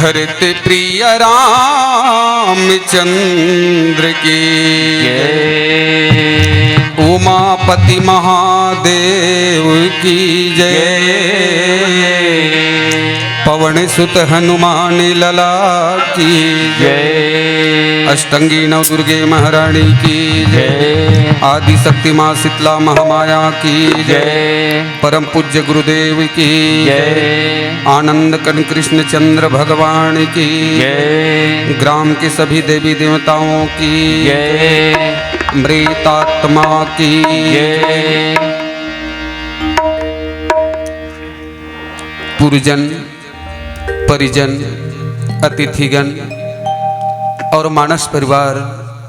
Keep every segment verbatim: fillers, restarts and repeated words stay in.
करत प्रिय रामचंद्र की जय। उमापति महादेव की जय। जय। पवन सुत हनुमान लला की जय। अष्टंगी नव दुर्गे महारानी की जय। जय। आदि शक्ति माँ शीतला महामाया की जय। जय। परम पूज्य गुरुदेव की जय। आनंद कण कृष्ण चंद्र भगवान की जय। ग्राम के सभी देवी देवताओं की जय। मृतात्मा की जय। पूर्वजन, परिजन, अतिथिगण और मानस परिवार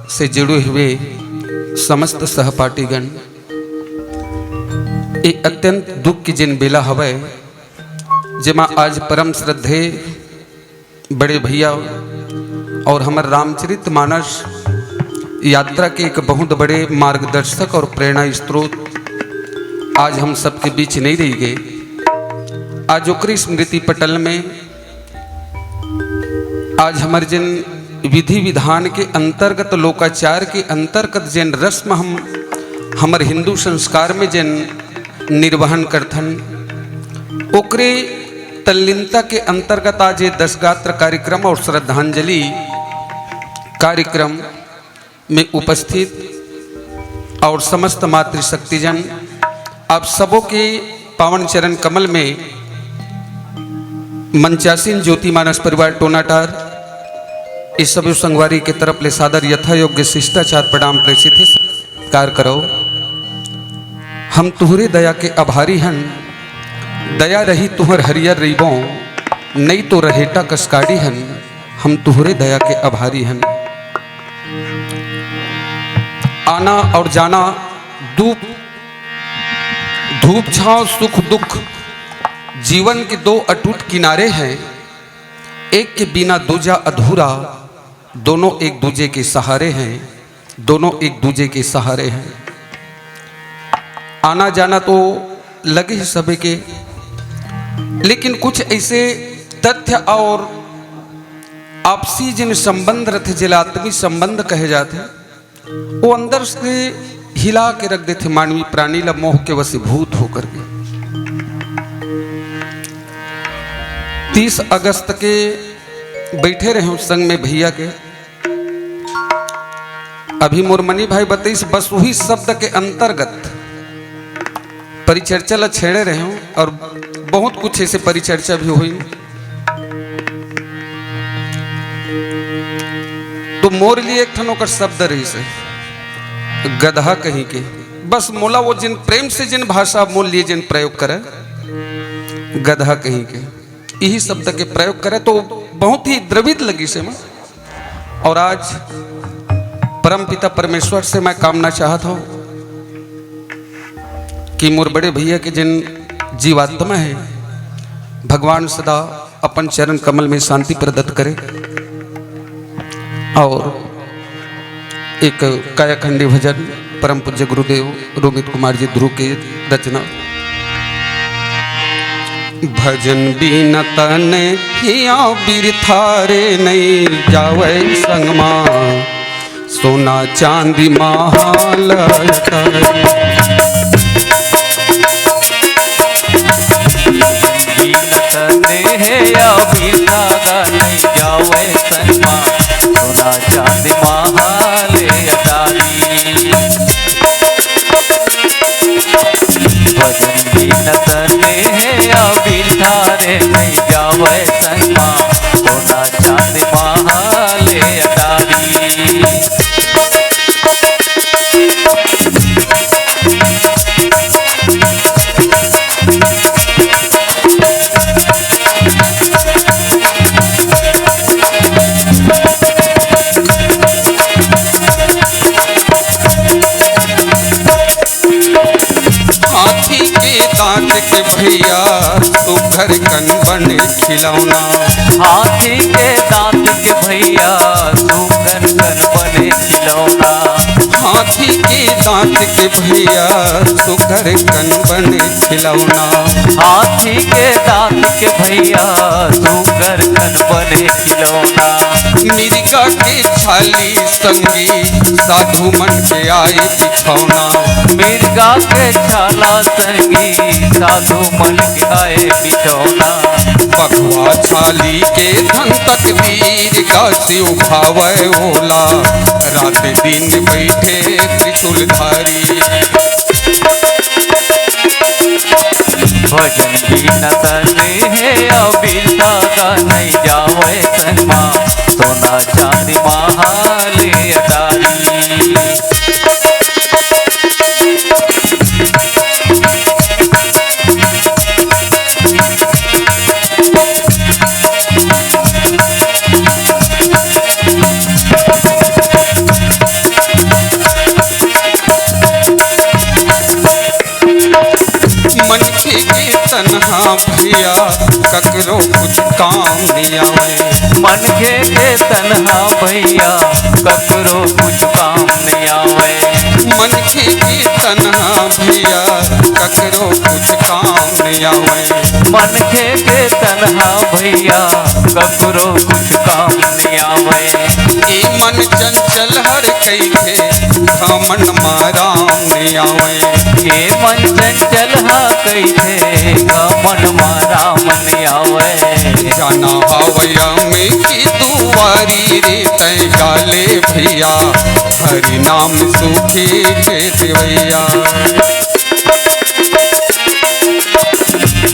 से जुड़े हुए समस्त सहपाठीगण, ये अत्यंत दुख की जिन बेला हवय, जेमा आज परम श्रद्धेय बड़े भैया और हमर रामचरित मानस यात्रा के एक बहुत बड़े मार्गदर्शक और प्रेरणा स्रोत आज हम सबके बीच नहीं रह गए। आज ओकरी स्मृति पटल में आज हमर जिन विधि विधान के अंतर्गत, लोकाचार के अंतर्गत जिन रस्म हम हमर हिंदू संस्कार में जिन निर्वहन करथन, ओकरे तल्लीनता के अंतर्गत आज ये दस गात्र कार्यक्रम और श्रद्धांजलि कार्यक्रम में उपस्थित और समस्त मातृशक्तिजन, आप सबों के पावन चरण कमल में मंचासीन ज्योति मानस परिवार टोनाटार, इस सभी संगवारी के तरफ ले सादर यथा योग्य शिष्टाचार प्रणाम प्रेषित हे। स्वीकार करो। हम तुहरे दया के आभारी हन, दया रही तुहर हरियर रहिबो, नई तो रहेटा कस काड़ी हन। हम तुहरे दया के आभारी हन। आना और जाना, धूप, धूप छांव, सुख दुख, जीवन के दो अटूट किनारे हैं। एक के बिना दूजा अधूरा, दोनों एक दूजे के सहारे हैं, दोनों एक दूजे के सहारे हैं। आना जाना तो लगे ही सभी के, लेकिन कुछ ऐसे तथ्य और आपसी जिन संबंध रथे, जेला आत्मी संबंध कहे जाथे, वो अंदर से हिला के रख देथे मानवी प्राणी ला मोह के वशीभूत होकर के। तीस अगस्त के बैठे रहे हूँ संग में भैया के, अभी मोर मनी भाई बतईस, बस वही शब्द के अंतर्गत परिचर्चा ला छेड़े रहे हूँ और बहुत कुछ ऐसे परिचर्चा भी हुई। तो मोर लिए एक ठन ओकर शब्द रहिस हे, गदहा कहीं के। बस मोला वो जिन प्रेम से जिन भाषा मोर लिए जिन प्रयोग करे, गदहा कहीं के, यही शब्द के प्रयोग करे तो बहुत ही द्रवित लगिस हे। और आज परमपिता परमेश्वर से मैं कामना चाहत हूँ कि मोर बड़े भैया के जिन जीवात्मा है, भगवान सदा अपन चरण कमल में शांति प्रदत्त करे। और एक कायाखंडी भजन परम पूज्य गुरुदेव रोमित कुमार जी ध्रुव के रचना। भजन बिना तन हिया बिरथा रे, नइ जावय संग मा सोना चांदी महाल अटारी। बिना तन हिया बिरथा रे, नइ जावय संग मा सोना चांदी महाल अटारी। भजन बिना तन हिया बिरथा रे, नइ जावय संग मा सोना चांदी महाल अटारी। हाथी के दांत के भैया सुघर कन बने खिलौना। हाथी के दांत के भैया सुघर कन बने खिलौना। हाथी के दांत के भैया सुघर कन बने खिलौना। हाथी के दांत के भैया सुघर कन बने खिलौना। मिर्गा के छाली संगी साधु मन के आए बिछौना। मिर्गा के छाला संगी साधु मन के आए बिछौना। बघवा छाली के धन तकदीर का शिव भावै ओला। रात दिन बैठे त्रिशूलधारी। भजन बिना तन हे अउ बिरसा गा नइ जावय संगमा, सोना चांदी महाले अटारी। मनखे के तनहा भैया ककरो कुछ काम नइ आवय। मनखे के तनहा भैया ककरो कुछ काम नइ आवय। मनखे के तनहा भैया ककरो कुछ काम नइ आवय। मनखे के तनहा भैया ककरो कुछ काम नइ आवय। ए मन चंचल हर कहिथे घमंड मा राम नइ आवय। ए मन चंचल हा कहिथे घमंड मा राम नइ आवय। जाना हवय अमे की दुआरी रे तैं गाले भैया, हरि नाम सुखी के देवैया।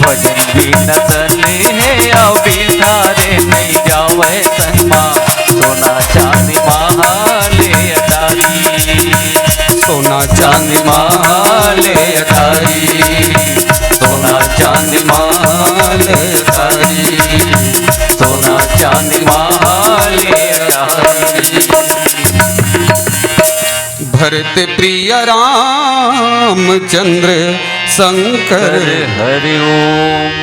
भजन बिना तन हे अउ बिसारे नइ जावय संगमा, सोना चांदी महाले अटारी। सोना चांदी महाले अटारी। सोना चांदी महाले अटारी। सोना चांदी महाले अटारी। भरत प्रिय रामचंद्र शंकर। हरि ओम।